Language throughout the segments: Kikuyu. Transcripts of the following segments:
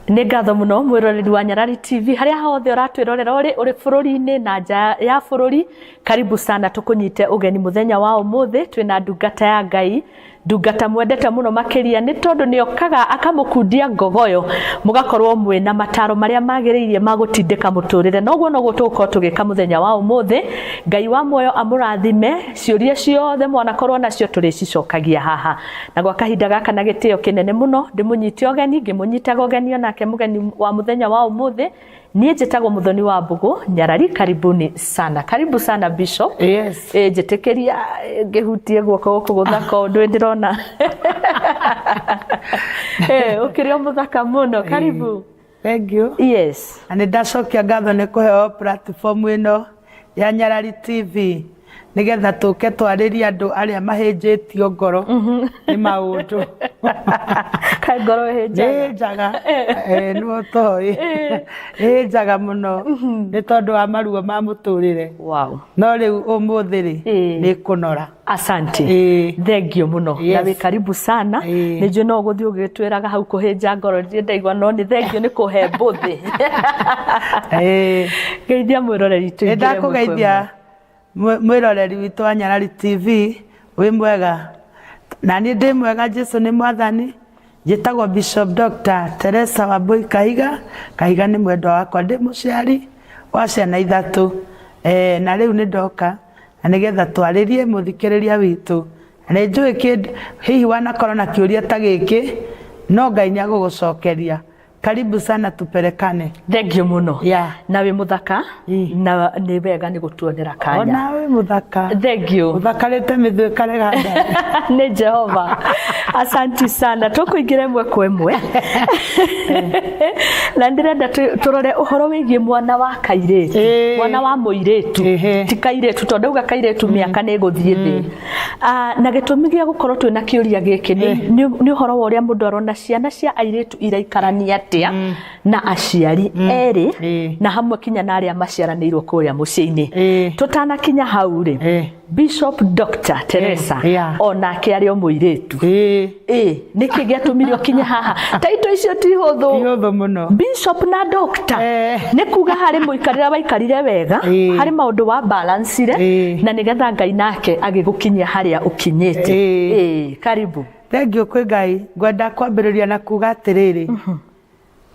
Nĩ ngatho mũno mwĩroreri wa Nyarari TV harĩa hothe ũratwĩrorera ũrĩ bũrũri-inĩ na nja ya bũrũri. Karibu sana, tũkũnyite ũgeni mũthenya wa ũmũthĩ. Twĩna ndungata ya Ngai, ndungata mwendete mũno makĩria nĩ tondũ nĩ okaga akamũkundia ngogoyo, mũgakorwo mwĩna mataro marĩa magĩrĩirie ma gũtindĩka mũtũrĩre. Noguo noguo tũgũkorwo tũgĩka mũthenya wa ũmũthĩ. Ngai wa muoyo amũrathime. Ciũria ciothe mwanakorwo nacio tũrĩcicokagia haha. Na gwa kahinda gaka na gĩtĩo kĩnene mũno ndĩmũnyite ũgeni, ngĩmũnyitaga ũgeni onake mũgeni wa mũthenya wa ũmũthĩ. Niĩ njĩtagwo Mũthoni wa Mbũgũ Nyarari. Karibuni sana, karibu sana Bishop. Yes. Ĩ njĩtĩkĩria ngĩhutie guoko gũkũ gũthaka ũndũ ndĩrona. Ĩ ũkĩrĩ o mũthaka mũno, karibu. Thank you. Yes. Na nĩ ndacokia ngatho nĩ kũheo platform ĩno ya Nyarari TV nĩgetha tũke twarĩrie andũ arĩa mahĩnjĩtio ngoro nĩ maũndũ. Kaĩ ngoro ĩhĩnjaga? Nĩ ĩhĩnjaga. Nĩwe ũtoĩ. Ĩhĩnjaga mũno nĩ tondũ wa maruo ma mũtũrĩre. Wow. No rĩu ũmũthĩ rĩ, nĩ kũnora. Asante. Ĩĩ. Thengio mũno. Yes. Na wĩ karibu sana. Ĩĩ. Nĩ njũĩ no ũgũthiĩ ũgĩtwĩraga hau kũhĩnja ngoro ndirĩ ndaigua, no nĩ thengio nĩ kũhe mbũthĩ. Ĩĩ. Geithia mwĩroreri tũingĩre Nĩ ndakũgeithia mwĩroreri witũ wa Nyarari TV, wĩ mwega? Na niĩ ndĩ mwega, Jesu nĩ mwathani. Njĩtagwo Bishop Dr. Teresa Wambui Kahiga. Kahiga nĩ mwendwa wakwa, ndĩ mũciari wa ciana ithatũ. Eh, na rĩu nĩ ndoka na nĩgetha twarĩrie mũthikĩrĩria witũ. Na nĩ njũĩ kĩndũ hihi wanakorwo na kĩũria ta gĩkĩ, no Ngai nĩ agũgũcokeria. Karibu sana tupelekane. Thengiũ mũno. Yeah. Na wĩ mũthaka. Na nĩ wega nĩ gũtuonera kanya. Ona wĩ mũthaka. Thengiũ. Ũthakarĩte mĩthũ ĩkarega nda. Nĩ Jehova. Asanti sana. Tũkũingĩra ĩmwe kwa ĩmwe. Na ndĩrenda tũrore ũhoro wĩgiĩ mwana wa kairĩtu. Mwana wa mũirĩtu. Ti kairĩtu tondũ ndauga kairĩtu mĩaka nĩ ĩgũthiĩ thĩ. Ah, na gĩtũmi gĩa gũkorwo twĩna kĩũria gĩkĩ nĩ ũhoro wa ũrĩa mũndũ arona ciana cia airĩtu iraikarania atĩa na aciari erĩ na hamwe kinya na arĩa maciaranĩirwo kũrĩa mũciĩ-inĩ. Tũtanakinya hau rĩ, Bishop Dr. Teresa onake arĩ o mũirĩtu. Ĩ nĩkĩ gĩatũmire ũkinye haha? Taito icio ti hũthũ. Ti hũthũ mũno. Bishop na Doctor nĩ kuga harĩ mũikarĩre waikarire wega, harĩ maũndũ wa balancire na nĩgetha Ngai nake agĩgũkinyia harĩa ũkinyĩte. Ĩ karibu. Thengiũ kwĩ Ngai. Ngwenda kwambĩrĩria na kuga atĩrĩrĩ,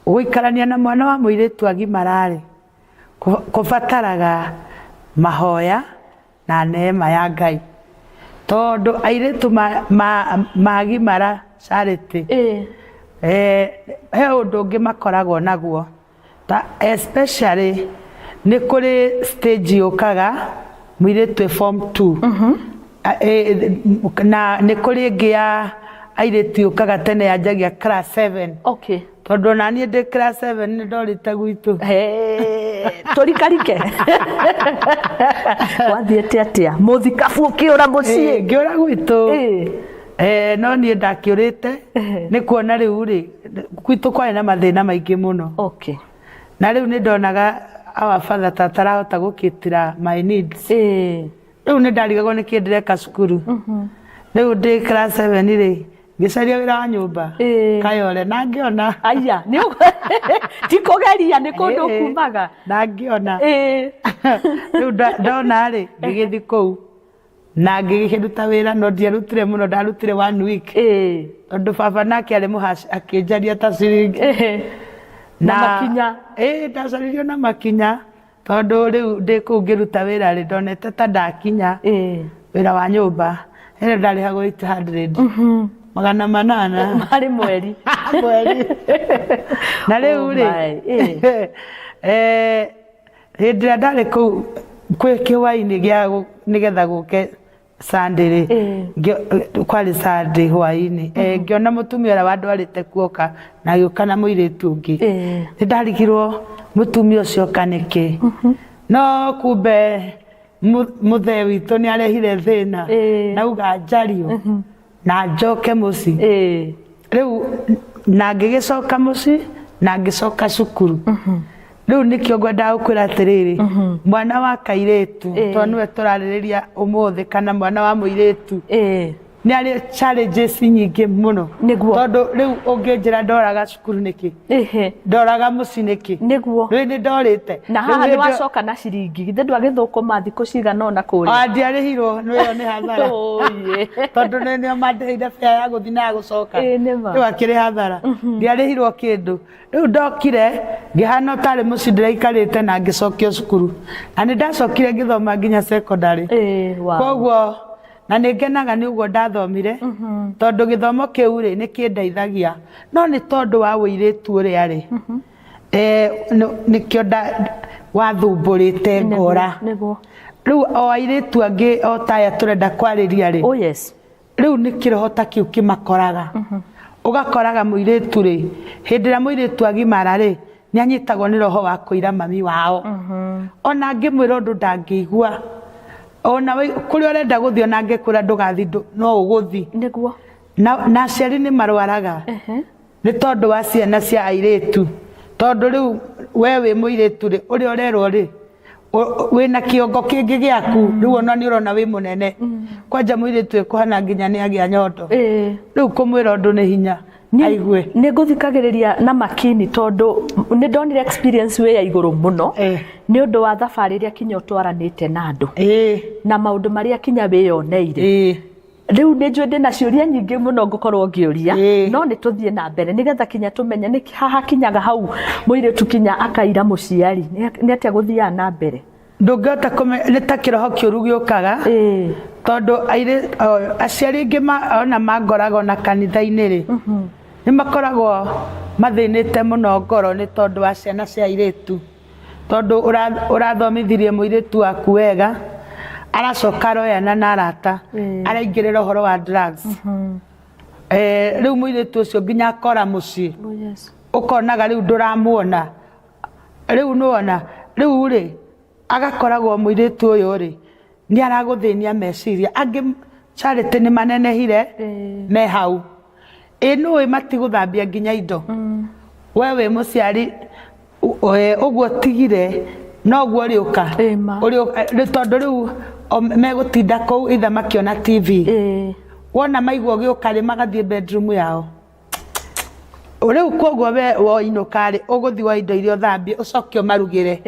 gũikarania na mwana wa mũirĩtu agimara-rĩ, kũbataraga mahoya na neema ya Ngai. Tondũ airĩtu magimara Charity, he ũndũ ũngĩ makoragwo naguo. Ta especially nĩ kũrĩ stage yũkaga mũirĩtu e form 2. Na nĩ kũrĩ ĩngĩ ya airĩtu yũkaga tene yanjagia class 7. Tondũ ona niĩ ndĩ class 7 nĩ ndorĩte gwitũ. Tũrikarike. Wathiĩte atĩa? Mũthikabu ũkĩũra mũciĩ? Ngĩũra gwitũ. No niĩ ndakĩũrĩte nĩ kuona rĩu rĩ, gwitũ kwarĩ na mathĩna maingĩ mũno. Na rĩu nĩ ndonaga our father ta atarahota gũkĩtira my needs. Rĩu nĩ ndarigagwo nĩkĩ ndĩreka cukuru. Rĩu ndĩ class 7 rĩ, ngĩcaria wĩra wa nyũmba Kayole na ngĩona. Aya, nĩ ti kũgeria, nĩ kũndũ kumaga. Na ngĩona. Rĩu ndona rĩ, ngĩgĩthiĩ kũu na ngĩkĩruta wĩra, no ndiarutire mũno, ndarutire one week. Tondũ baba nake arĩ mũhaci akĩnjaria ta ciringi. Na makinya. Ndacaririo na makinya. Tondũ rĩu ndĩ kũu ngĩruta wĩra rĩ, ndonete ta ndakinya wĩra wa nyũmba ĩrĩa ndarĩhagwo 800 800 harĩ mweri. Mweri. Na rĩu rĩ, Oh my, hĩndĩ ĩrĩa ndarĩ kũu kwĩ kĩhwainĩ gĩa nĩgetha gũke Sunday rĩ, kwarĩ Sunday hwainĩ, ngĩona mũtumia ũrĩa wandwarĩte kuoka na agĩũka na mũirĩtu ũngĩ. Nĩ ndarigirwo mũtumia ũcio oka nĩkĩ, no kumbe mũthee witũ nĩ arehire thĩna na auga njario na njoke mũciĩ. Rĩu na ngĩgĩcoka mũciĩ na ngĩcoka cukuru. Rĩu nĩkĩo ngwendaga gũkwĩra atĩrĩrĩ, mwana wa kairĩtu, tondũ nĩwe tũrarĩrĩria ũmũthĩ, kana mwana wa mũirĩtu, Nĩ arĩ challenges nyingĩ mũno. Nĩguo. Tondũ rĩu ũngĩnjĩra ndoraga cukuru nĩkĩ? Ndoraga mũciĩ nĩkĩ? Rĩu nĩ ndorĩte. Na Rĩu haha nĩ hĩndĩ ĩyo- wacoka na ciringi, githĩ ndwagĩthũkũma thikũ cigana ũna kũrĩa? Ah, ndiarĩhirwo, nĩ ĩyo nĩ hathara. Ũyĩ. Tondũ nĩ nĩo mandĩhĩire fare ya gũthiĩ na ya gũcoka. Ĩĩ, nĩ ma. Rĩu akĩrĩ hathara. Ndiarĩhirwo kĩndũ. Rĩu ndokire ngĩhana ũtarĩ mũciĩ ndĩraikarĩte na ngĩcokio cukuru. Na nĩ ndacokire ngĩthoma nginya secondary. Ĩĩ, wow. Koguo na nĩ ngenaga nĩ ũguo ndathomire tondũ gĩthomo kĩu rĩ nĩ kĩndeithagia, no nĩ tondũ wa ũirĩtu ũrĩa rĩ, nĩkĩo wathumbũrĩte ngora. Rĩu o airĩtu angĩ o ta aya tũrenda kwarĩria rĩ, Oh yes. rĩu nĩ kĩroho ta kĩu kĩmakoraga. Ũgakoraga mũirĩtu rĩ, hĩndĩ ĩrĩa mũirĩtu agimara rĩ, nĩ anyitagwo nĩ roho wa kũira mami wao. Ona angĩmwĩra ũndũ ndangĩigua. Ona kũrĩa ũrenda gũthiĩ ona angĩkwĩra ndũgathiĩ no ũgũthiĩ. Na aciari nĩ marwaraga. Nĩ tondũ wa ciana cia airĩtu. Tondũ rĩu we wĩ mũirĩtu rĩ, ũrĩa ũrerwo rĩ, wĩna kĩongo kĩngĩ gĩaku, rĩu ona nĩ ũrona wĩ mũnene. Kwanja mũirĩtu ĩkũhana nginya nĩ agĩa nyondo. Rĩu kũmwĩra ũndũ nĩ hinya aigue. Nĩ ngũthikagĩrĩria na makini tondũ nĩ ndonire experience wĩ ya igũrũ mũno. Nĩ ũndũ wa thabarĩ ĩrĩa kinya ũtwaranĩte na andũ. Na maũndũ marĩa kinya wĩyoneire. Rĩu nĩ njũĩ ndĩna ciũria nyingĩ mũno ngũkorwo ngĩũria, no nĩ tũthiĩ na mbere nĩgetha kinya tũmenye nĩ haha kinyaga hau mũirĩtu kinya akaira mũciari, nĩ atĩa gũthiaga na mbere? Ndũngĩhota kũmenya, nĩ ta kĩroho kĩũru gĩũkaga, tondũ aciari aingĩ ona mangoraga ona kanitha-inĩ rĩ, nĩ makoragwo mathĩnĩte mũno ngoro nĩ tondũ wa ciana cia airĩtu. Tondũ ũrathomithirie mũirĩtu waku wega, aracoka aroyana na arata, araingĩrĩra ũhoro wa drugs. Rĩu mũirĩtu ũcio nginya akora mũciĩ, ũkonaga rĩu ndũramuona. Rĩu nĩwona, rĩu rĩ, agakoragwo mũirĩtu ũyũ rĩ, nĩ aragũthĩnia meciria. Angĩ Charity nĩ manenehire me hau. Ĩ nĩũĩ matigũthambia nginya indo. We wĩ mũciari, ũguo tigire noguo ũrĩũka. Tondũ rĩu megũtinda kũu either makĩona TV. Wona maigua ũgĩũka rĩ, magathiĩ bedroom yao. Rĩu koguo we woinũka rĩ, ũgũthiĩ woe indo iria ũthambie, ũcoke ũmarugĩre.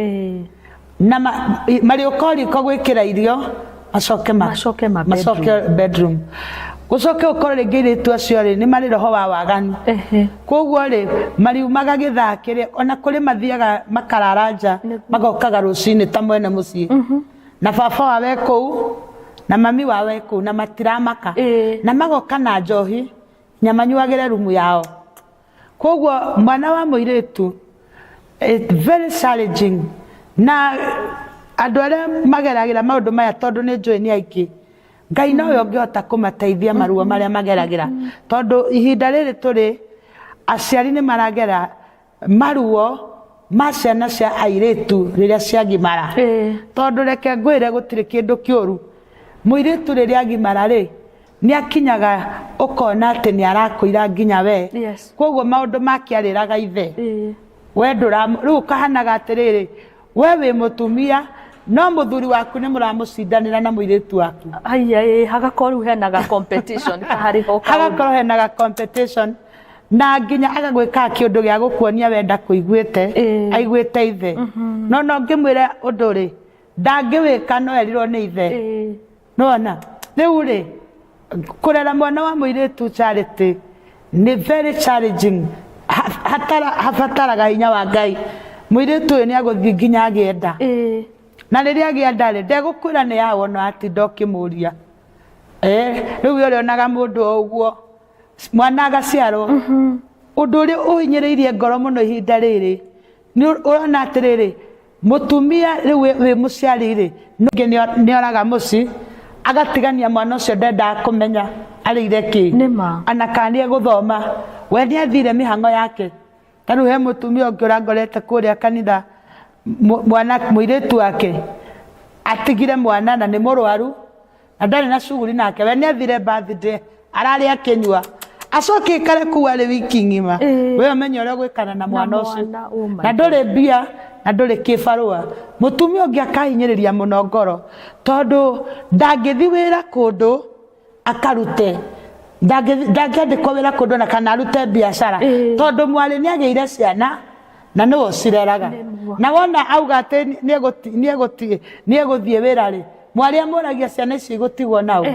Na marĩũka o riko gwĩkĩra irio, macoke Macoke ma macoke bedroom. Gũcoke ũkorwo rĩngĩ airĩtu acio rĩ, nĩ marĩ roho wa waganu. Koguo rĩ, mariumaga gĩthaa kĩrĩa, ona kũrĩ mathiaga makarara nja, magokaga rũcinĩ ta mwene mũciĩ. Na baba wao e kũu, na mami wao e kũu, na matiramaka. Na magoka na njohi, na manyuagĩre rumu yao. Koguo mwana wa mũirĩtu, it's very challenging. Na andũ arĩa mageragĩra maũndũ maya tondũ nĩ njũĩ nĩ aingĩ, Ngai nowe ũngĩhota kũmateithia maruo marĩa mageragĩra. Tondũ ihinda rĩrĩ tũrĩ, aciari nĩ maragera maruo ma ciana cia airĩtu rĩrĩa ciagimara. Tondũ reke ngwĩre gũtirĩ kĩndũ kĩũru. Mũirĩtu rĩrĩa agimara rĩ, nĩ akinyaga ũkona atĩ nĩ arakũira nginya we. Koguo maũndũ make arĩraga ithe. We ndũra, rĩu ũkahanaga atĩrĩrĩ, we wĩ mũtumia, no mũthuri waku nĩ mũramũcindanĩra na mũirĩtu waku. Aya, hagakorwo rĩu hena ga competition kaharĩ ho kaũndũ. Hagakorwo hena ga competition. Na nginya agagwĩkaga kĩũndũ gĩa gũkuonia we ndakũiguĩte, aiguĩte ithe. No no ngĩmwĩra ũndũ rĩ, ndangĩwĩka no erirwo nĩ ithe. Nĩwona? Rĩu rĩ, kũrera mwana wa mũirĩtu Charity nĩ very challenging. Habataraga hinya wa Ngai. Mũirĩtu ũyũ nĩ agũthiĩ nginya agĩe nda. Na rĩrĩa agĩa nda rĩ, ndegũkwĩra nĩ yaũ ona atinda ũkĩmũria. Rĩu we ũrĩonaga mũndũ o ũguo, mwana agaciarwo. Ũndũ ũrĩa ũhinyĩrĩirie ngoro mũno ihinda rĩrĩ, nĩ ũrona atĩrĩrĩ, mũtumia rĩu wĩ mũciari rĩ, ningĩ nĩ oraga mũciĩ, agatigania mwana ũcio ndendaga kũmenya arĩire kĩ. Ona kana nĩ egũthoma. We nĩ athire mĩhang'o yake. Ta rĩu he mũtumia ũngĩ ũrangorete kũrĩa kanitha, mwana mũirĩtu wake atigire mwana na nĩ mũrwaru, na ndarĩ na shughuli nake. We nĩ athire birthday, ararĩ akĩnyua. Acoke aikare kũu arĩ wiki ng'ima. We ũmenye ũrĩa ũgwĩkana na mwana ũcio. Mwana, oh my Na ndũrĩ mbia, na ndũrĩ kĩbarũa. Mũtumia ũngĩ akahinyĩrĩria mũno ngoro, tondũ ndangĩthiĩ wĩra kũndũ, Akarute, ndangĩandĩkwo wĩra kũndũ na kana arute biacara, tondũ mwarĩ nĩ agĩire ciana na nĩwe ũcireraga. Na wona auga atĩ nĩegũthiĩ wĩra rĩ, mwarĩ amũragia ciana ici igũtigwo nao.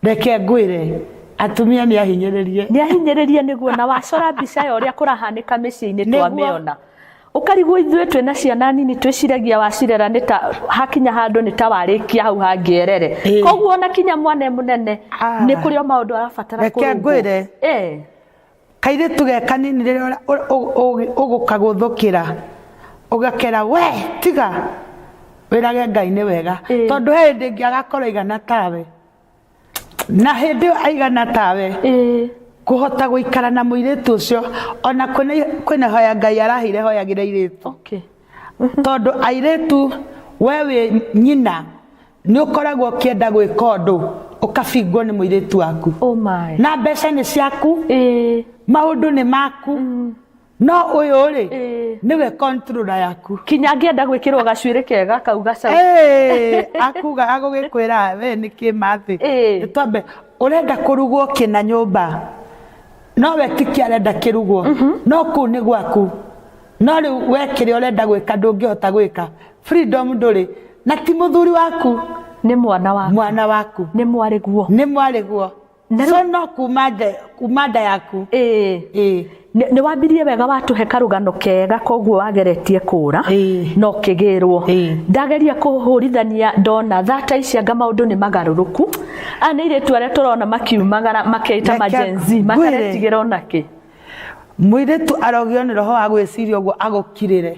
Reke ngwĩre, atumia nĩ ahinyĩrĩrie. Nĩ ahinyĩrĩrie, nĩguo. Na wacora mbica ya ũrĩa kũrahanĩka mĩciĩ-inĩ, twamĩona ũkarigwo. Ithuĩ twĩna ciana nini twĩciragia wacirera nĩ ta hakinya handũ nĩ ta warĩkia hau hangĩerere. Koguo ona kinya mwana e mũnene, nĩ kũrĩ o maũndũ arabatara Reke kũrũngwo. ngwĩre, kairĩtu ge kanini, rĩrĩa ũgũkagũthũkĩra ũgakera, we tiga wĩrage Ngai nĩ wega, tondũ he hĩndĩ ĩngĩ agakorwo aigana tawe, na hĩndĩ ĩyo aigana tawe, kũhota gũikara na mũirĩtu ũcio, ona kwĩna hoya Ngai araheire hoyagĩra airĩtu, tondũ airĩtu, we wĩ nyina nĩ ũkoragwo ũkĩenda gwĩka ũndũ ũkabingwo nĩ mũirĩtu waku. Oh my. Na mbeca nĩ ciaku, maũndũ nĩ maku, no ũyũ rĩ, nĩwe controller yaku. Kinya angĩenda gwĩkĩrwo gacuĩrĩ kega kau gacau. Akuga agũgĩkwĩra we nĩ kĩ mathĩ. Twambe ũrenda kũrugwo kĩna nyũmba, no we tiki arenda kĩrugwo, no kũu nĩ gwaku, no rĩu we kĩrĩa ũrenda gwĩka ndũngĩhota gwĩka, freedom ndũrĩ, na ti mũthuri waku. Nĩ mwana waku. Mwana waku. Nĩ mwarĩguo. Nĩ mwarĩguo. So no kuma nda yaku. Nĩ wambirie wega, watũhe karũgano kega, koguo wageretie kũra no kĩgĩrwo. Ndageria kũhũrithania, ndona thata ici anga maũndũ nĩ magarũrũku. Aya nĩ airĩtu arĩa tũrona makiumagara makeita Reke ma Gen Z, ngwĩre. mataretigĩra onakĩ. Mũirĩtu arogio nĩ roho wa gwĩciria ũguo, agũkirĩre,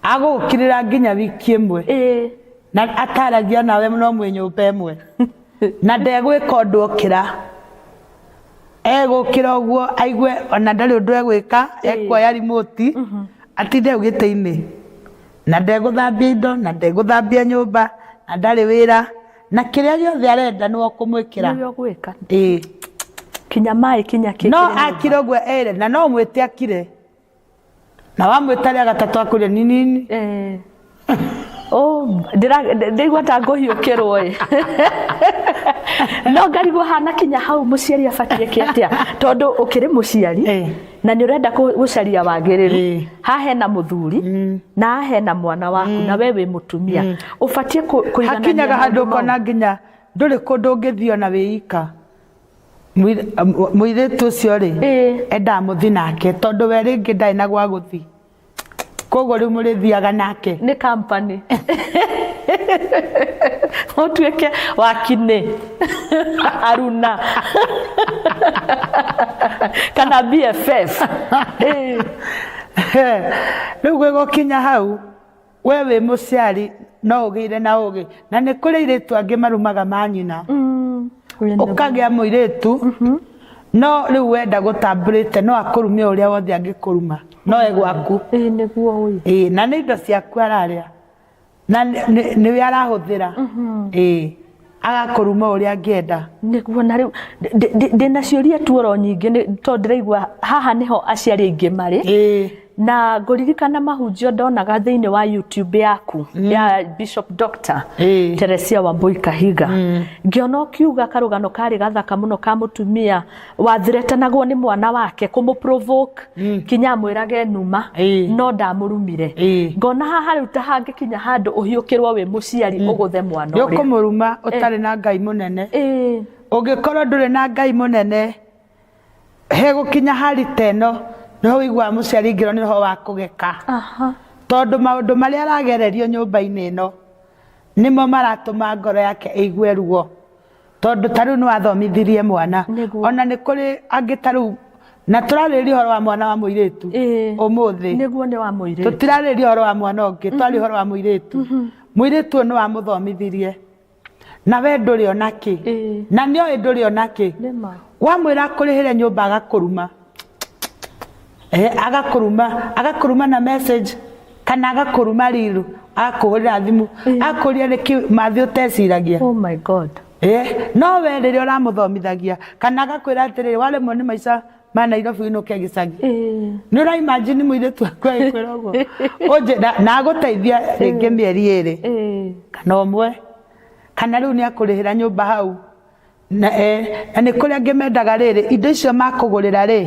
agũgũkirĩra nginya wiki ĩmwe, na ataragia nawe no mwĩ nyũmba ĩmwe, na ndegwĩka ũndũ okĩra, egũkĩra ũguo aigue ona ndarĩ ũndũ egwĩka, ekuoya remote atinde hau gĩtĩ-inĩ, na ndegũthambia indo, na ndegũthambia nyũmba, na ndarĩ wĩra, na kĩrĩa gĩothe arenda nĩwe ũkũmwĩkĩra. Nĩwe ũgwĩka. Ĩĩ. Kinya maĩ, kinya kĩ No kĩrĩ nyũmba. Akire ũguo ere, na no mwĩte akire, na wamwĩta rĩa gatatũ akũria ni nini. Oh, ndĩraigua ta ngũhiũkĩrwo ĩ, no ngarigwo hana kinya hau mũciari abatiĩ ke atĩa, tondũ ũkĩrĩ mũciari na nĩ ũrenda gũcaria wagĩrĩru. Haha hena mũthuri na haha hena mwana waku, na we wĩ mũtumia ũbatiĩ kũiganania Hakinyaga handũ maũndũ mau. ũkona nginya ndũrĩ kũndũ ũngĩthiĩ ona wĩ ika. Mũirĩtu ũcio rĩ, endaga mũthi nake, tondũ we rĩngĩ ndarĩ na gwa gũthi, koguo rĩu mũrĩthiaga nake. Nĩ company ũtuĩke wakinĩ aruna kana BFF. Rĩu gwĩgũkinya hau, we wĩ mũciari no ũgĩire na ũgĩ, na nĩ kũrĩ airĩtu angĩ marumaga manyina. Ũkagĩa mũirĩtu, no rĩu wenda gũtambũrĩte, no akũrume ũrĩa wothe angĩkũruma, no e gwaku. Ĩĩ, nĩguo ũyũ. Ĩĩ, na nĩ indo ciaku ararĩa, na nĩwe arahũthĩra. Ĩĩ, agakũruma ũrĩa angĩenda. Nĩguo. Na rĩu ndĩna ciũria tu oro nyingĩ, tondũ ndĩraigua haha nĩho aciari aingĩ marĩ, na ngũririkana mahunjio ndonaga thĩinĩ wa YouTube yaku ya Bishop Dr. Teresia Wambui Kahiga, ngĩona ũkiuga karũgano karĩ gathaka mũno ka mũtumia wathiretanagwo nĩ mwana wake, kũmũ provoke kinya amwĩrage numa, no ndamũrumire. Ngona haha rĩu ta hangĩkinya handũ ũhiũkĩrwo wĩ mũciari ũgũthe mwana Nĩ ũrĩa. Ũkũmũruma ũtarĩ na Ngai mũnene. Ũngĩkorwo ndũrĩ na Ngai mũnene, hegũkinya hari ta ĩno nĩho ũiguaga mũciari ngĩrwo nĩ roho wa kũgeka, tondũ maũndũ marĩa aragererio nyũmba-inĩ ĩno nĩmo maratũma ngoro yake ĩigue ruo, tondũ ta rĩu nĩ wathomithirie mwana. Ona nĩ kũrĩ angĩ ta rĩu, na tũrarĩrĩria ũhoro wa mwana wa mũirĩtu ũmũthĩ. Nĩguo, nĩ wa mũirĩtu. Tũtirarĩrĩria ũhoro wa mwana ũngĩ, twarĩ ũhoro wa mũirĩtu. Mũirĩtu ũyũ nĩ wamũthomithirie, na we ndũrĩ ona kĩ, na nĩ oĩ ndũrĩ ona kĩ. Nĩma. Wamwĩra akũrĩhĩre nyũmba, agakũruma. Agakũruma, agakũruma na message kana agakũruma riru, agakũhũrĩra thimũ, akũria nĩkĩ mathi ũteciragia. Oh my God. No we rĩrĩa ũramũthomithagia, kana agakwĩra atĩrĩrĩ, waremwo nĩ maica ma Nairobi, ũinũke gĩcagi. Nĩ ũra imagine mũirĩtu waku agĩkwĩra ũguo? Ũnjĩ na agũteithia rĩngĩ mĩeri 2 kana ũmwe. Kana rĩu nĩ akũrĩhĩra nyũmba hau na, na nĩ kũrĩ angĩ mendaga rĩrĩ, indo icio makũgũrĩra rĩ,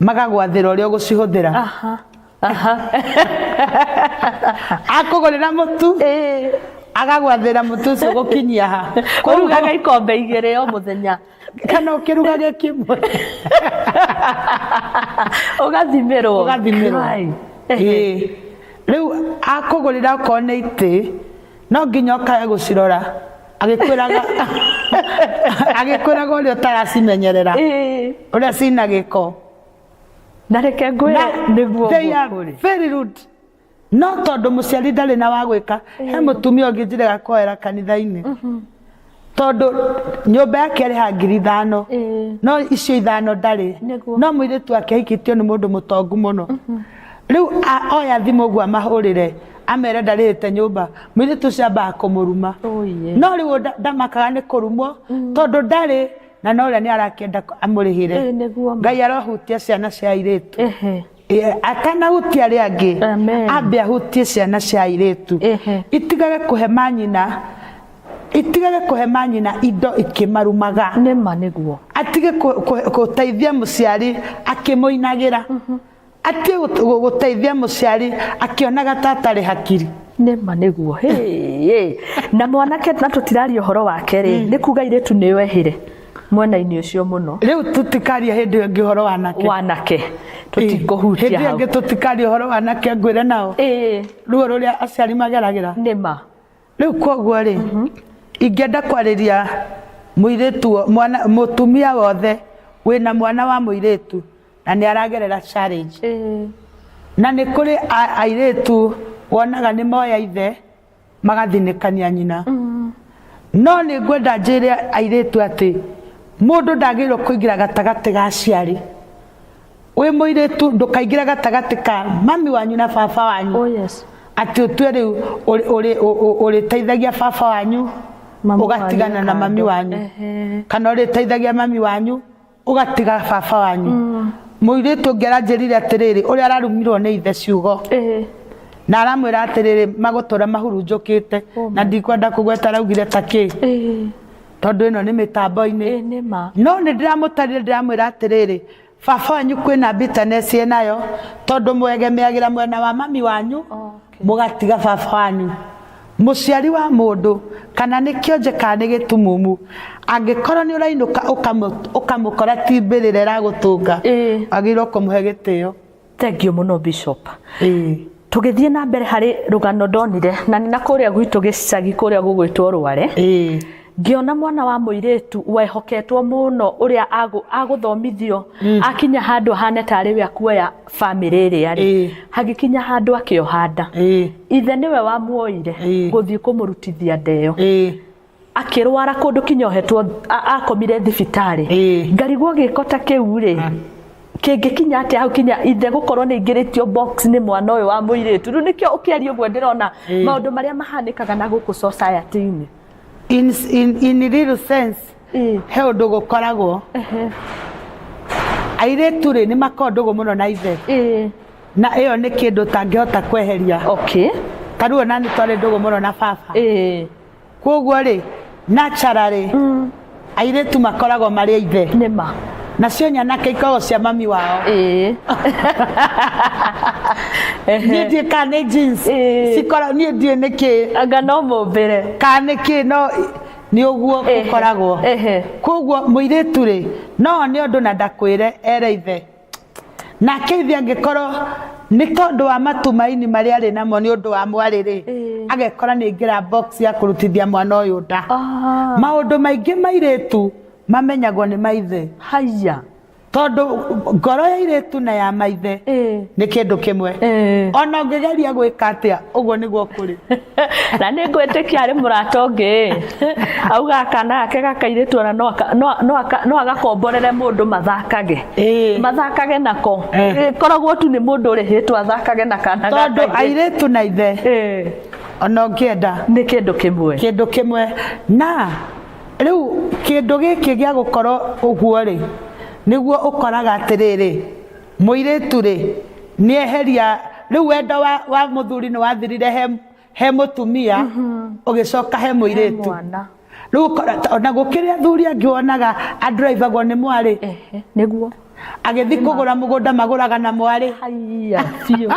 magagwathĩra ũrĩa ũgũcihũthĩra. Aha. Aha. Akũgũrĩra mũtu, agagwathĩra mũtu ũcio gũkinyia ha. Ũrugaga ikombe igĩrĩ o mũthenya. Kana ũkĩrugage kĩmwe. Ũgathimĩrwo. Ũgathimĩrwo. Ĩĩ. Rĩu akũgũrĩra okorwo nĩ itĩ, no nginya ũkae gũcirora, agĩkwĩraga agĩkwĩraga ũrĩa ũtaracimenyerera, ũrĩa cina gĩko. Na reke ngwĩre nĩguo they are very rude. No tondũ mũciari ndarĩ na wa gwĩka, he mũtumia ũngĩ njĩrega kũhoera kanitha-inĩ, tondũ nyũmba yake arĩhaga 5,000, no icio 5 ndarĩ. No mũirĩtu wake ahikĩtio nĩ mũndũ mũtongu mũno. Rĩu oya thimũ ũguo amahũrĩre amere ndarĩhĩte nyũmba, mũirĩtu ũcio ambaga kũmũruma. No rĩu ndamakaga nĩ kũrumwo, tondũ ndarĩ na no ũrĩa nĩ arakĩenda amũrĩhĩre. Ngai arohutia ciana cia airĩtu. Atanahutia arĩa angĩ, ambe ahutie ciana cia airĩtu, itigage kũhe manyina, itigage kũhe manyina indo ikĩmarumaga. Nĩma nĩguo. Atige gũteithia mũciari akĩmũinagĩra, atige gũteithia mũciari akĩonaga ta atarĩ hakiri. Nĩma nĩguo. Na mwanake na tũtiraria ũhoro wake rĩ, nĩ kuga airĩtu nĩo ehĩre mwena-inĩ ũcio mũno. Rĩu tũtikaria hĩndĩ ĩyo ĩngĩ ũhoro wa anake. Wanake tũtikũhutia hĩndĩ ĩyo hau. Ĩngĩ tũtikaria ũhoro wa anake, ngwĩre nao ruo rũrĩa aciari mageragĩra. Nĩma. Rĩu koguo rĩ, ingĩenda kwarĩria mũirĩtu, mwana, mũtumia wothe wĩna mwana wa mũirĩtu na nĩ aragerera challenge. Na nĩ kũrĩ airĩtu wonaga nĩ moya ithe magathinĩkania nyina. No nĩ ngwenda njĩre airĩtu atĩ mũndũ ndagĩrĩirwo kũingĩra gatagatĩ ga aciari. Wĩ mũirĩtu ndũkaingĩre gatagatĩ ka mami wanyu na baba wanyu. Oh, yes. Atĩ ũtue rĩu ũrĩteithagia baba wanyu, Mami ũgatigana wanyu na mami kando. wanyu. Kana ũrĩteithagia mami wanyu, ũgatiga baba wanyu. Mũirĩtu ũngĩ aranjĩrire atĩrĩrĩ, ũrĩa ararumirwo nĩ ithe ciugo. Na aramwĩra atĩrĩrĩ, magũtũra mahurunjũkĩte, na ndikwenda kũgweta araugire ta kĩ. Tondũ ĩno nĩ mĩtambo-inĩ. Nĩma. No nĩ ndĩramũtarire, ndĩramwĩra atĩrĩrĩ, baba wanyu kwĩna bitterness ĩnayo, tondũ mwegemeagĩra mwena wa mami wanyu, mũgatiga baba wanyu. Mũciari wa mũndũ, kana nĩ kĩonje kana nĩ gĩtumumu, angĩkorwo nĩ ũrainũka ũkamũkora ti mbĩrĩra ĩragũtũnga, wagĩrĩirwo kũmũhe gĩtĩo. Thank you mũno Bishop. Tũgĩthiĩ na mbere harĩ rũgano ndonire, na nĩ na kũrĩa gwitũ gĩcagi kũrĩa gũgwĩtwo Rware, ngĩona mwana wa mũirĩtu wehoketwo mũno ũrĩa agũthomithio, akinya handũ ahane tarĩ we akuoya bamĩrĩ ĩrĩa rĩ, hagĩkinya handũ akĩoha nda. Ithe nĩwe wamuoire gũthiĩ kũmũrutithia nda ĩyo. Akĩrwara kũndũ kinya ohetwo, akomire thibitarĩ. Ngarigwo gĩko ta kĩu rĩ, kĩngĩkinya atĩa hau kinya ithe gũkorwo nĩ aingĩrĩtio box nĩ mwana ũyũ wa mũirĩtu. Rĩu nĩkĩo ũkĩaria ũguo ndĩrona maũndũ marĩa mahanĩkaga na gũkũ society-inĩ. In real sense, he ũndũ gũkoragwo. Airĩtu rĩ, nĩ makoragwo ndũgũ mũno na ithe. Na ĩyo nĩ kĩndũ ũtangĩhota kweheria. Ta rĩu ona nĩ twarĩ ndũgũ mũno na baba. Koguo rĩ, naturally, airĩtu makoragwo marĩ ithe. Nĩma. Nacio nyanake ikoragwo cia mami wao. Niĩ ndiĩ kana nĩ jeans. Cikora niĩ ndiĩ nĩ kĩ. Anga no mũmbĩre. Kana nĩ kĩ, no nĩ ũguo gũkoragwo. Koguo mũirĩtu rĩ, no one ũndũ na ndakwĩre ere ithe. Nake ithe angĩkorwo nĩ tondũ wa matumaini marĩa arĩ namo nĩ ũndũ wa mwarĩ rĩ, agekora nĩ aingĩra box ya kũrutithia mwana ũyũ nda. Maũndũ maingĩ mairĩtu mamenyagwo nĩ maithe. Haya. Tondũ ngoro ya irĩtu na ya maithe nĩ kĩndũ kĩmwe. Ona ũngĩgeria gwĩka atĩa, ũguo nĩguo kũrĩ. Na nĩ ngwĩtĩkia arĩ mũrata ũngĩ auga kana gake gakairĩtu ona no agakomborere mũndũ mathakage. Mathakage nako. Koragwo tu nĩ mũndũ ũrĩhĩtwo athakage na kana Tondũ gakairĩtu. airĩtu na ithe, ona ũngĩenda, nĩ kĩndũ kĩmwe. Kĩndũ kĩmwe. Na rĩu kĩndũ gĩkĩ gĩa gũkorwo ũguo rĩ, nĩguo ũkoraga atĩrĩrĩ, mũirĩtu rĩ, nĩ eheria rĩu wendo wa mũthuri nĩ wathirire he mũtumia ũgĩcoka he mũirĩtu. Mwana. Rĩu ũkora ona gũkĩrĩ athuri angĩ wonaga anduraibagwo nĩ mwarĩ. Ehe, nĩguo. Agĩthiĩ kũgũra mũgũnda magũraga na mwarĩ. Haiya, biũ.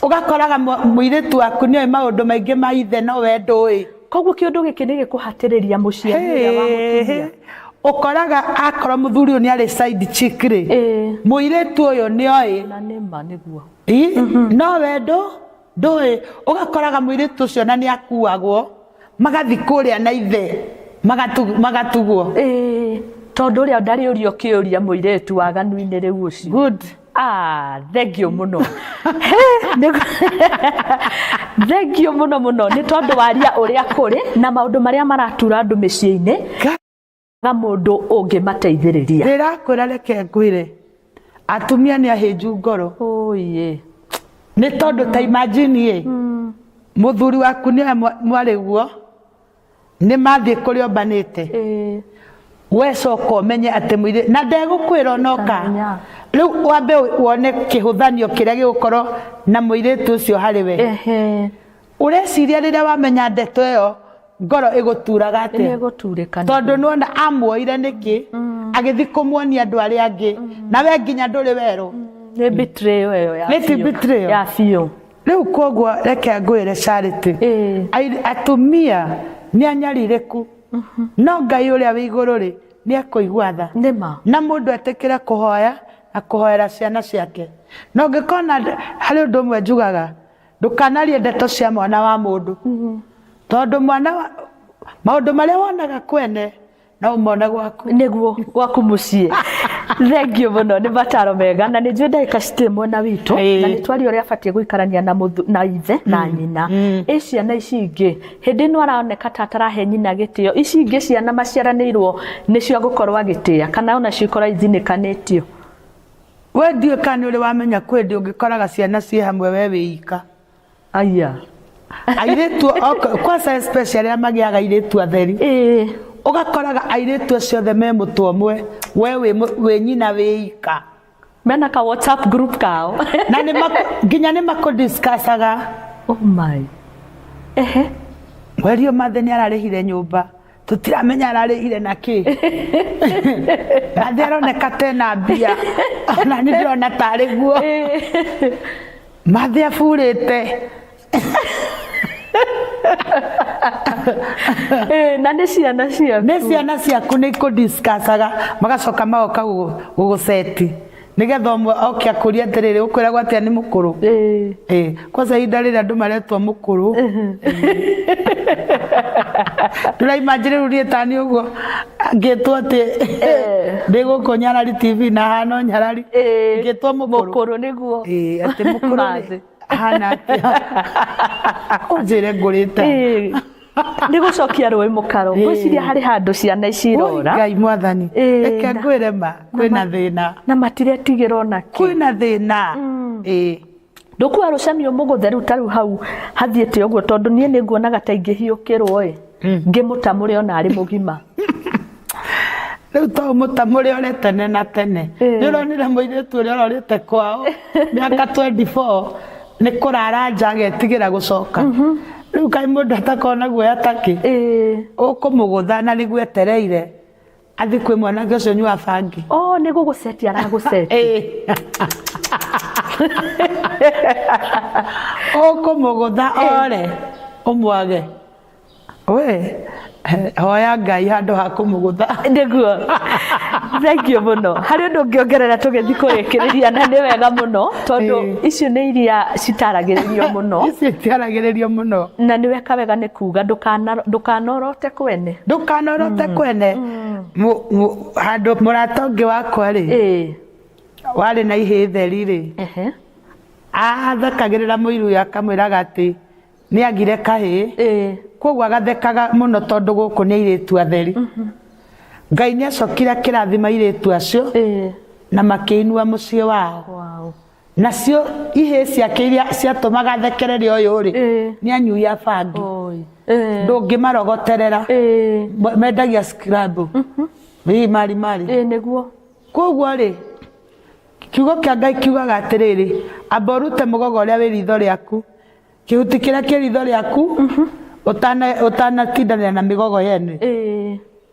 Ũgakoraga mũirĩtu waku nĩoĩ maũndũ maingĩ ma ithe no we ndũĩ. Koguo kĩũndũ gĩkĩ nĩ gĩkũhatĩrĩria mũciari ũrĩa wa mũtumia. Ũkoraga akorwo mũthuri ũyũ nĩ arĩ side chick rĩ, mũirĩtu ũyũ nĩoĩ. Na nĩ ma nĩguo. No we ndũĩ. Ũgakoraga mũirĩtu ũcio na nĩ akuagwo magathiĩ kũrĩa na ithe magatugwo. Tondũ ũrĩa ndarĩ ũrio kĩũria mũirĩtu waganu-inĩ rĩu ũcio. Good. Ah, thank you mũno. Thank you mũno mũno nĩ tondũ waria ũrĩa kũrĩ na maũndũ marĩa maratura andũ mĩciĩ-inĩ ga mũndũ ũngĩmateithĩrĩria. Ndĩrakwĩra, reke ngwĩre, atumia nĩ ahĩnju ngoro. Oye. Nĩ tondũ ta imagine ĩ, mũthuri waku nĩoe mwarĩ guo nĩ mathiĩ kũrĩa ombanĩte, we coka ũmenye atĩ mũirĩ na ndegũkwĩra onoka. Ndamenya. Rĩu wambe wone kĩhũthanio kĩrĩa gĩgũkorwo na mũirĩtu ũcio harĩ we. Ũreciria rĩrĩa wamenya ndeto ĩyo ngoro ĩgũturaga Nĩ atĩa? ĩgũturĩka. Tondũ nĩwona amuoire nĩkĩ agĩthiĩ kũmuonia andũ arĩa angĩ na we nginya ndũrĩ werũ. Nĩ betrayal ĩyo ya Nĩ ti biũ. betrayal? Ya biũ. Rĩu koguo reke ngwĩre Charity, atumia nĩ anyarirĩku, no Ngai ũrĩa wĩ igũrũ rĩ nĩ ekũigua tha. Nĩ ma. Na mũndũ etĩkĩre kũhoya na kũhoera ciana ciake. Na ũngĩkona harĩ ũndũ ũmwe njugaga, ndũkanarie ndeto cia mwana wa mũndũ, tondũ mwana wa maũndũ marĩa wonaga kwene no ũmone gwaku. Nĩguo, gwaku mũciĩ. Thank you mũno, nĩ mataro mega na nĩ njũĩ ndagĩka citirĩ mwena witũ. Na nĩ twaria ũrĩa abatiĩ gũikarania na ithe na nyina. Ĩ ciana ici ingĩ hĩndĩ ĩno aroneka ta atarahe nyina gĩtĩo, ici ingĩ ciana maciaranĩirwo nĩcio agũkorwo agĩtĩa kana onacio ikorwo ithinĩkanĩtio? We ndiũĩ kana nĩ ũrĩ wamenya kwĩ ndĩ ũngĩkoraga ciana ciĩ hamwe we wĩ ika. Aya. Airĩtu kwanza especially arĩa magĩaga airĩtu atheri, ũgakoraga airĩtu acio othe me mũtwe ũmwe, we wĩ nyina wĩ ika. Mena ka WhatsApp group kao. Na nĩ nginya nĩ makũdiscussaga. Oh my. Ehe. Mweri ũyũ Mathe nĩ ararĩhire nyũmba, tũtiramenya ararĩhire na kĩ. Mathe aroneka tena mbia, ona nĩ ndĩrona tarĩ guo. Mathe aburĩte. Na nĩ ciana ciaku. Nĩ ciana ciaku, nĩ ikũdiscussaga magacoka magoka gũgũceti nĩgetha ũmwe oke akũrie atĩrĩrĩ, ũkwĩragwo atĩa nĩ mũkũrũ. Kwanza ihinda rĩrĩa andũ maretwo mũkũrũ, ndũraimagine rĩu niĩ tani ũguo ngĩtwo atĩ ndĩ gũkũ Nyarari TV na hano Nyarari ngĩtwo mũkũrũ. Mũkũrũ nĩguo. Atĩ mũkũrũ rĩ, Mathe. Hana atĩa ũnjĩre ngũrĩte? Nĩ gũcokia rũĩ mũkaro. Ngwĩciria harĩ handũ ciana ici irora. Ngai mwathani. Reke ngwĩre ma kwĩna thĩna. Na matiretigĩra ona kĩ. Kwĩna thĩna. Ndũkuga rũcemio mũgũthe rĩu ta rĩu hau hathiĩte ũguo, tondũ niĩ nĩ nguonaga ta ingĩhiũkĩrwo ĩ ngĩmũtamũre ona arĩ mũgima. Rĩu to mũtamũre ore tene na tene. Nĩ ũronire mũirĩtu ũrĩa ũrorĩte kwao mĩaka 24 nĩ kũrara nja agetigĩra gũcoka. Rĩu kaĩ mũndũ atakorwo na guoya takĩ? Ũkũmũgũtha na nĩguo etereire athiĩ kwĩ mwanake ũcio ũnyuaga bangi. Oh, nĩ gũgũceti aragũceti. Ũkũmũgũtha ore ũmwage. We hoya Ngai handũ ha kũmũgũtha. Nĩguo, thank you mũno. Harĩ ũndũ ũngĩongerera tũgĩthiĩ kũrĩkĩrĩria? Na nĩ wega mũno tondũ icio nĩ iria citaragĩrĩrio mũno. Icio itiaragĩrĩrio mũno. Na nĩ weka wega nĩ kuga ndũkanorote kwene. Ndũkanorote kwene. Handũ mũrata ũngĩ wakwa rĩ, warĩ na ihĩĩ theri rĩ, athekagĩrĩra mũiru ũyũ akamwĩraga atĩ nĩ agire kahĩĩ, koguo agathekaga mũno tondũ gũkũ nĩ airĩtu atheri. Ngai nĩ acokire akĩrathima airĩtu acio na makĩinua mũciĩ wao. Nacio ihĩĩ ciake iria ciatũmaga athekerere ũyũ rĩ, nĩ anyui a bangi. Oi. Ndũngĩmarogoterera. Mendagia scrub ii mari mari. Nĩguo. Koguo rĩ, kiugo kĩa Ngai kiugaga atĩrĩrĩ, amba ũrute mũgogo ũrĩa wĩ ritho rĩaku. Kĩhuti kĩrĩa kĩ ritho rĩaku ũtanatindanĩra na mĩgogo yene.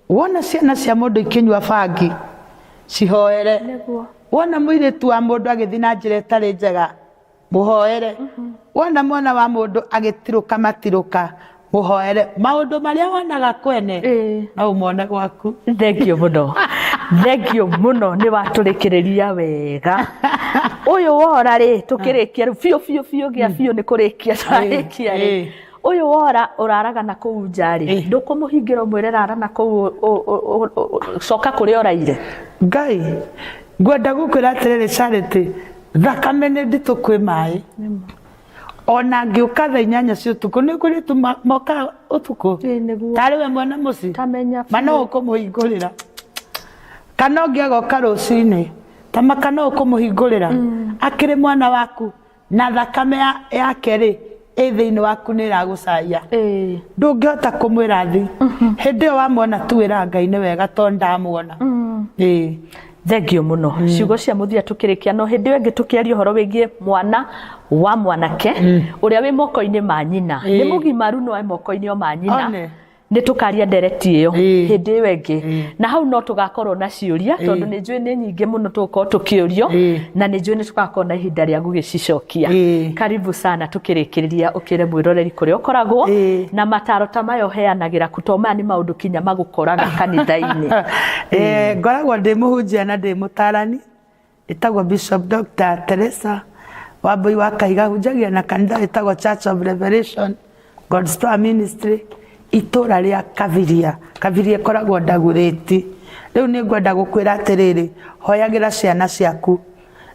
Wona ciana cia mũndũ ikĩnyua bangi, cihoere. Wona mũirĩtu wa mũndũ agĩthiĩ na njĩra ĩtarĩ njega, mũhoere. Wona mwana wa mũndũ agĩtirũka matirũka, mũhoere. Maũndũ marĩa wonaga kwene no ũmone gwaku. Thengio mũno, thengio mũno, nĩ watũrĩkĩrĩria wega. Ũyũ wora rĩ, tũkĩrĩkia rĩu biũ biũ biũ gĩa biũ nĩ kũrĩkia twarĩkia rĩ, ũyũ wora ũraraga na kũu nja rĩ, ndũkũmũhingĩra ũmwĩre rara na kũu, coka kũrĩa ũraire? Ngai, ngwenda gũkwĩra atĩrĩrĩ Charity, thakame nĩ nditũ kwĩ maĩ. Ona ngĩũka thaa 8 cia ũtukũ, nĩ kũrĩ tu mokaga ũtukũ. Tarĩ we mwene mũciĩ. Ma no ũkũmũhingũrĩra. Kana ũngĩ agoka rũcinĩ, ta maka no ũkũmũhingũrĩra. Akĩrĩ mwana waku, na thakame yake rĩ, ĩ thĩinĩ waku nĩ ĩragũcaia. Ndũngĩhota kũmwĩra thi. Hĩndĩ ĩyo wamwona tu wĩraga Ngai nĩ wega tondũ ndamuona. Thengio mũno. Ciugo cia mũthia tũkĩrĩkia, no hĩndĩ ĩyo ĩngĩ tũkĩaria ũhoro wĩgiĩ mwana wa mwanake ũrĩa wĩ moko-inĩ ma nyina. Nĩ mũgimaru no e moko-inĩ o ma nyina. Nĩ tũkaria ndereti ĩyo hĩndĩ ĩyo ĩngĩ, na hau no tũgakorwo na ciũria, tondũ nĩ njũĩ nĩ nyingĩ mũno tũgũkorwo tũkĩũrio, na nĩ njũĩ nĩ tũgakorwo na ihinda rĩa gũgĩcicokia. Karibu sana. Tũkĩrĩkĩrĩria, ũkĩre mwĩroreri kũrĩa ũkoragwo na mataro ta maya ũheanagĩra kũ, to maya nĩ maũndũ kinya magũkoraga kanitha-inĩ. Ngoragwo ndĩ mũhunjia na ndĩ mũtarani, ĩtagwo Bishop Dr. Teresa Wambui wa Kahiga, hunjagia na kanitha ĩtagwo Church of Revelation God's Power Ministry, itũra rĩa Kabiria. Kabiria ĩkoragwo Ndagurĩti. Rĩu nĩ ngwenda gũkwĩra atĩrĩrĩ, hoyagĩra ciana ciaku,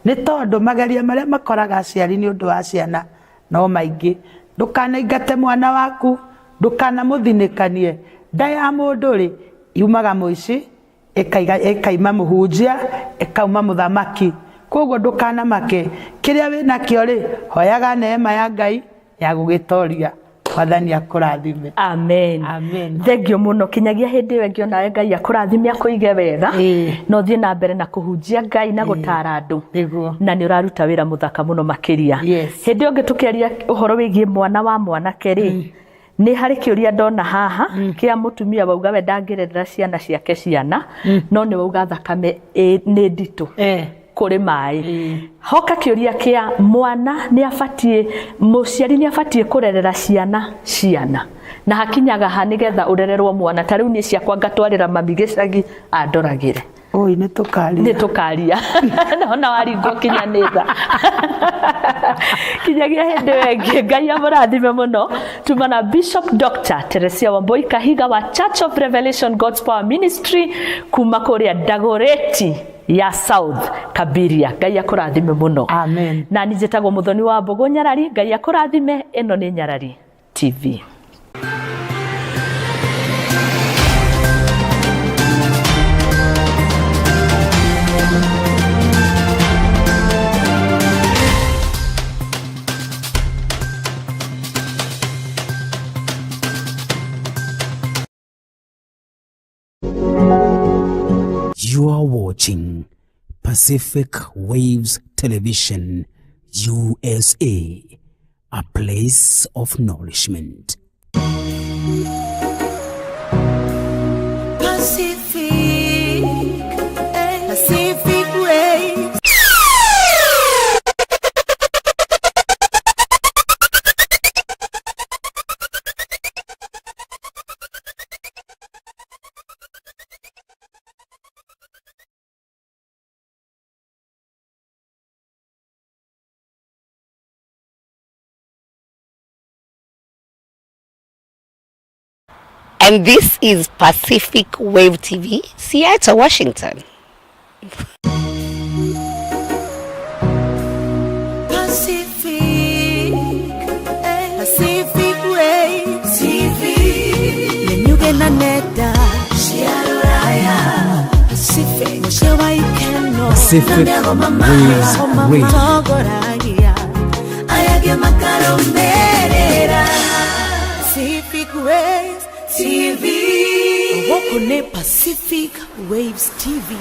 nĩ tondũ mageria marĩa makoraga aciari nĩ ũndũ wa ciana no maingĩ. Ndũkanaingate mwana waku, ndũkanamũthinĩkanie. Nda ya mũndũ rĩ, yumaga mũici, ĩkaima mũhunjia, ĩkauma mũthamaki. Koguo ndũkanamake, kĩrĩa wĩnakĩo rĩ, hoyaga neema ya Ngai ya gũgĩtoria. Mwathani akũrathime. Amen. Amen. Thengio mũno. Kinyagia hĩndĩ ĩyo ĩngĩ onawe Ngai akũrathime, akũige wega, na ũthiĩ na mbere na kũhunjia Ngai na gũtara andũ. Na nĩ ũraruta wĩra mũthaka mũno makĩria. Hĩndĩ ĩyo ĩngĩ tũkĩaria ũhoro wĩgiĩ mwana wa mwanake rĩ, nĩ harĩ kĩũria ndona haha kĩa mũtumia wauga we ndangĩrerera ciana ciake ciana, no nĩ wauga thakame nĩ nditũ kũrĩ maĩ. Hoka kĩũria kĩa mwana nĩ abatiĩ, mũciari nĩ abatiĩ kũrerera ciana ciana, na hakinyaga ha nĩgetha ũrererwo mwana? Ta rĩu niĩ ciakwa ngatwarĩra mami gĩcagi andoragĩre. Oi, nĩ tũkaria. Nĩ tũkaria. Naona waringwo kinya nĩ tha. Kinyagia hĩndĩ ĩyo ĩngĩ, Ngai amũrathime mũno. Tuma na Bishop Dr. Teresia Wambui Kahiga wa Church of Revelation God's Power Ministry kuma kũrĩa Dagoretti ya South Kabiria. Ngai akũrathime mũno. Amen. Na niĩ njĩtagwo Mũthoni wa Mbũgũ Nyarari. Ngai akũrathime. Ĩno nĩ Nyarari TV. You are watching Pacific Waves Television, USA, a place of nourishment. Pacific, Pacific Waves. And this is Pacific Wave TV, Seattle, Washington. Pacific, Pacific Wave TV. Lenyuge na neda, Shiaruraya. Pacific, Moshewa Ikeno, Pacific Waves Radio. Togoragia, Ayage Makaromerera. Pacific Waves TV. Wokone Pacific Waves TV.